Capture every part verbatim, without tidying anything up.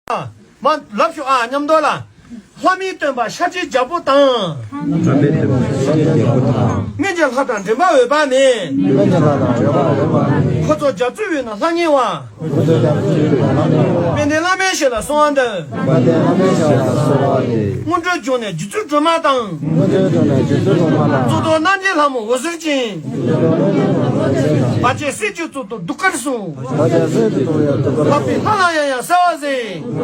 མ་ལབ་ཤོག་ཨ་མཉམ་དུ་ལ། ལྷ་མིའི་སྟོན་པ་ཤཱཀྱའི་རྒྱལ་པོ་དང་། ལྷ་མིའི་སྟོན་པ་ཤཱཀྱའི་རྒྱལ་པོ་དང་། སྔོན་གྱི་ལྷ་དང་མགྲིན་པ་འོད་དཔག་མེད། སྔོན་གྱི་ལྷ་དང་མགྲིན་པ་འོད་དཔག་མེད། འཁོར་ཚོགས་རྒྱ་མཚོའི་དབུས་ན་ལྷང་ངེ་བ། འཁོར་ཚོགས་རྒྱ་མཚོའི་དབུས་ན་ལྷང་ངེ་བ། དཔལ་ལྡན་བླ་མའི་ཞབས་ལ་གསོལ་བ་འདེབས། དཔལ་ལྡན་བླ་མའི་ཞབས་ལ་གསོལ་བ་འདེབས། སྔོན་འགྲོའི་སྦྱོར་ནས་རྗེ་བཙུན་སྒྲོལ་མ་དང་། སྔོན་འགྲོའི་སྦྱོར་ནས་རྗེ་བཙུན་སྒྲོལ་མ་དང་། གཙུག་ཏོར་རྣམ་རྒྱལ་ལྷ་མོ་འོད་ཟེར་ཅན། བར་ཆད་སེལ་བྱེད་གཙུག་ཏོར་གདུགས་དཀར་གསུམ། བར་ཆད་སེལ་བྱེད་གཙུག་ཏོར་གདུགས་དཀར་གསུམ། ལྷག་པའི་ལྷ་ལ་ཡང་ཡང་གསོལ་བ་འདེབས།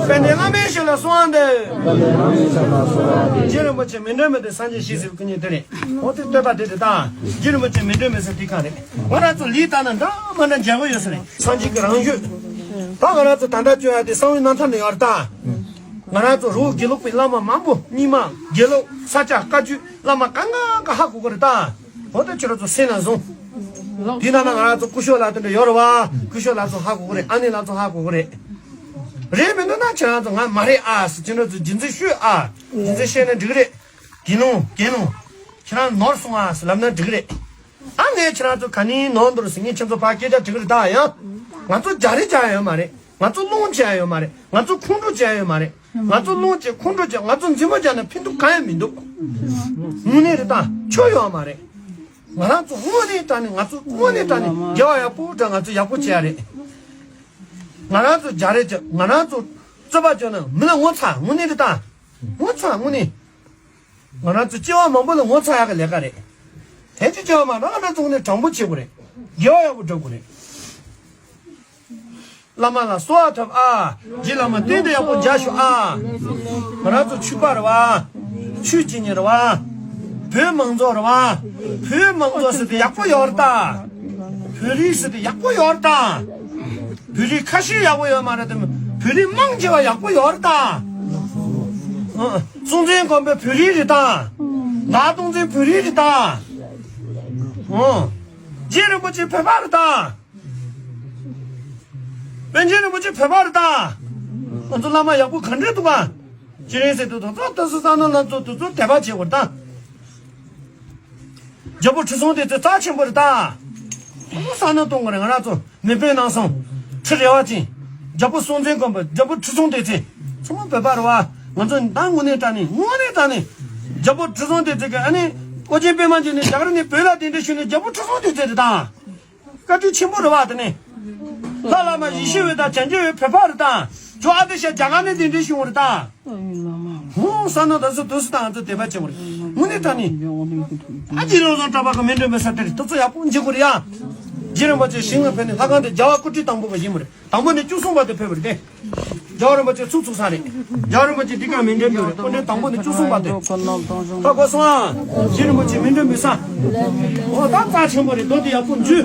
དཔལ་ལྡན་བླ་མའི་ཞབས་ལ་གསོལ་བ་འདེབས། དཔལ་ལྡན་བླ་མའི་ཞབས་ལ་གསོལ་བ་འདེབས། རྗེ་རིན་པོ་ཆེ་མཎྜལ་མི་འདི་སངས་རྒྱས་ཞེས་ཟེར་བའི་སྐུ་བརྙན་དེ་རེད། འོ་དེ་བསྟོད་པ་དེ་དེ་དང་། རྗེ་རིན་པོ་ཆེ་མཎྜལ་མི་ཟེར་དེ་གང་རེད། ང་རང་ཚོ་ལས་ལྟ་ན་འདྲ་མ་འདྲ་མཇལ་གི་ཡོད་ས་རེད། སངས་རྒྱས་ཀྱི་རང་བཞིན། ད་ང་རང་ཚོ་ད་ལྟ་བཅོ་ཡ་དེ་གསང་བའི་རྣམ་ཐར་ནས་ཡོད་རེད་ད། ང་རང་ཚོ་རི་བོ་དགེ་ལུགས་པའི་བླ་མ་མང་པོ་རྙིང་མ་དགེ་ལུགས་ས་སྐྱ་བཀའ་བརྒྱུད་བླ་མ་གང་ག་ག་ཧ་གོ་གི་རེད་ད། འོ་ད་ཁྱོད་རང་ཚོ་སེམས་ལ་བཟུང་། དེ་ནང་ན་ང་རང་ཚོ་སྐུ་ཞབས་ལགས་དེ་འདྲ་ཡོད་རེད་བ། སྐུ་ཞབས་ལགས་ཚོ་ཧ་གོ་གི་རེད། ཨ་ནེ་ལགས་ཚོ་ཧ་གོ་གི་རེད། རེད་མི་འདུག་ན་ཁྱེད་རང་ཚོ་ང་མ་རེད་ཨ་ཟེར། ཁྱེད་རང་ཚོ་རྒྱུ་མཚན་ཤོད་ཨ། རྒྱུ་མཚན་བཤད་ན་འགྲིག་གི་རེད། དགེ་སློང་དགེ་སློང་། ཁྱེད་རང་ནོར་སོང་ཨ་ཟེར་ལབ་ན་འགྲིག་གི་རེད། ཨ་ངས་ཁྱེད་རང་ཚོ་ག་ནས་ནོར་འདུག་ཟེར། ངས་ཁྱེད་ཚོ་ཕར་སྐད་ཆ་དྲི་གི་རེད་ད། ཡང་ང་ཚོ་རྒྱག་རེས་བྱ་ཡ་ཡོད་མ་རེད། ང་ཚོ་སློང་བྱ་ཡ་ཡོད་མ་རེད། ང་ཚོ་ཁོང་ཁྲོ་བྱ་ཡ་ཡོད་མ་རེད། ང་ཚོ་སློང་བྱེད་ཁོང་ཁྲོ་བྱེད། ང་ཚོ་འཛིང་མོ་རྒྱག་ན་ཕན་ཐོགས་གང་ཡང་མི་འདུག་དངོས་གནས་རེད་ད། ཆོ་ཡོད་མ་རེད། ང་རང་ཚོ་དངོས་གནས་དྲང་གནས། ང་ཚོ་དངོས་གནས་དྲང་གནས་དགེ་བ་ཡག་པོ་དྲང་། ང་ཚོ་ཡག་པོ་བྱེད་ཡ་རེད། ང་རང་ཚོ་རྒྱག་རེས་བྱེད། ང་རང་ཚོ་རྩོད་པ་བྱེད་ན་མི་ལ་ངོ་ཚ། དངོས་གནས་རེད་ད། ངོ་ཚ་དངོས་གནས། ང་རང་ཚོ་སྐྱེ་བ་མང་པོ་ལ་ངོ་ཚ་ཡག་གི་ལས་ཀ་རེད། དེ་ཅི་བྱ་བ་མ་རང་ང་རང་ཚོ་ནས་དྲང་པོ་བྱེད་དགོས་རེད། དགེ་བ་ཡག་པོ་སྒྲུབ་དགོས་རེད། བླ་མ་ལ་གསོལ་བ་ཐོབ་ཨ། རྗེ་བླ་མ་བསྟེན་ཏེ་ཡག་པོ་མཇལ་ཤོག་ཨ། ང་རང་ཚོ་ཆོས་པ་རེད་བ། ཆོས་བྱེད་མཁན་རེད་བ། བོད་མང་ཚོགས་རེད་བ། བོད་མང་ཚོགས་ཟེར་དེ་ཡག་པོ་ཡོད་རེད་ད། བོད་རིགས་ཟེར་དེ་ཡག་པོ་ཡོད་རེད་ད། བོད་རིགས་ཁ་ཤས་ཡག་པོ་ཡོད་མ་རེད་དམ། བོད་རིགས་མང་ཆེ་བ་ཡག་པོ་ཡོད་རེད་ད། ཨ། སྲོང་བཙན་སྒམ་པོ་བོད་རིགས་རེད་ད། ཟླ་གདོང་བཙན་བོད་རིགས་རེད་ད། ཨ། རྗེ་རིན་པོ་ཆེ་བོད་པ་རེད་ད། པཎ་ཆེན་རིན་པོ་ཆེ་བོད་པ་རེད་ད། ང་ཚོ་བླ་མ་ཡག་པོ་ག་འདྲ་འདུག་ག་ཅི་རེད་ཟེར་དུས་ད་ཚོ་ད་སུ་ས་ན་ལ་ཚོ་དུ་ཚོ་དད་པ་བྱེད་དགོས་རེད་ད། རྒྱལ་པོ་ཁྲི་སྲོང་ལྡེ་བཙན་རྩ་ཆེན་པོ་རེད་ད། ཨོ་ས་ན་གཏོང་གི་རེད། ང་རང་ཚོ་མི་དཔེ་ནང་སོང་ཁྲི་རལ་པ་ཅན། རྒྱལ་པོ་སྲོང་བཙན་སྒམ་པོ། རྒྱལ་པོ་ཁྲི་སྲོང་ལྡེ་བཙན་ཚང་མ་བོད་པ་རེད་བ། ང་ཚོ་ད་དངོས་གནས་དྲང་གནས་དངོས་གནས་དྲང་གནས། རྒྱལ་པོ་ཁྲི་སྲོང་ལྡེ་བཙན་གྱི་ཨ་ནི་ཨོ་རྒྱན་པད་མ་འབྱུང་གནས་རྒྱ་གར་ནས་བོད་ལ་གདན་འདྲེན་ཞུས་ནས་རྒྱལ་པོ་ཁྲི་སྲོང་ལྡེ་བཙན་རེད་ད། བཀའ་དྲིན་ཆེན་པོ་རེད་བ། དེ་ནས་ལྷ་བླ་མ་ཡེ་ཤེས་འོད་དང་བྱང་ཆུབ་འོད་བོད་པ་རེད་ད། ཇོ་ཨ་ཏི་ཤ་རྒྱ་གར་ནས་གདན་འདྲེན་ཞུས་པ་རེད་ད། ཧོ་ས་ན་ད་སུ་དུ་སུ་དང་ང་ཚོ་དད་པ་བྱེད་དགོས་རེད། དངོས་གནས་དྲང་གནས། ཨ་ཅེ་རོང་ཟོམ་གྲྭ་པ་གི་མཎྜལ་མེ་ས་དེ་རེད། དུ་ཚོ་ཡག་པོ་འཇིག་དགོས་རེད་ཡ། རྗེ་རིན་པོ་ཆེ་ཞིང་ལ་ཕེབས་ནས་ལྷ་ཁང་དེ་རྒྱལ་བ་སྐུ་ཕྲེང་དང་པོ་བ་ཡིན་པ་རེད། དང་པོ་ནས་བཅུ་གསུམ་བར་དུ་ཕེབས་པ་རེད་དེ། རྒྱལ་བ་རིན་པོ་ཆེ་ཚུགས་ཚུགས་ས་རེད། རྒྱལ་བ་རིན་པོ་ཆེ་འདི་ག་མཎྜལ་མེ་རེད། སྐུ་ཕྲེང་དང་པོ་ནས་བཅུ་གསུམ་བར་དུ། ད་གོ་སོང་ཨ། རྗེ་རིན་པོ་ཆེ་མཎྜལ་མེ་ས། འོ་ད་རྩ་ཆེན་པོ་རེད། མདོ་དེ་ཡག་པོ་འཇུ།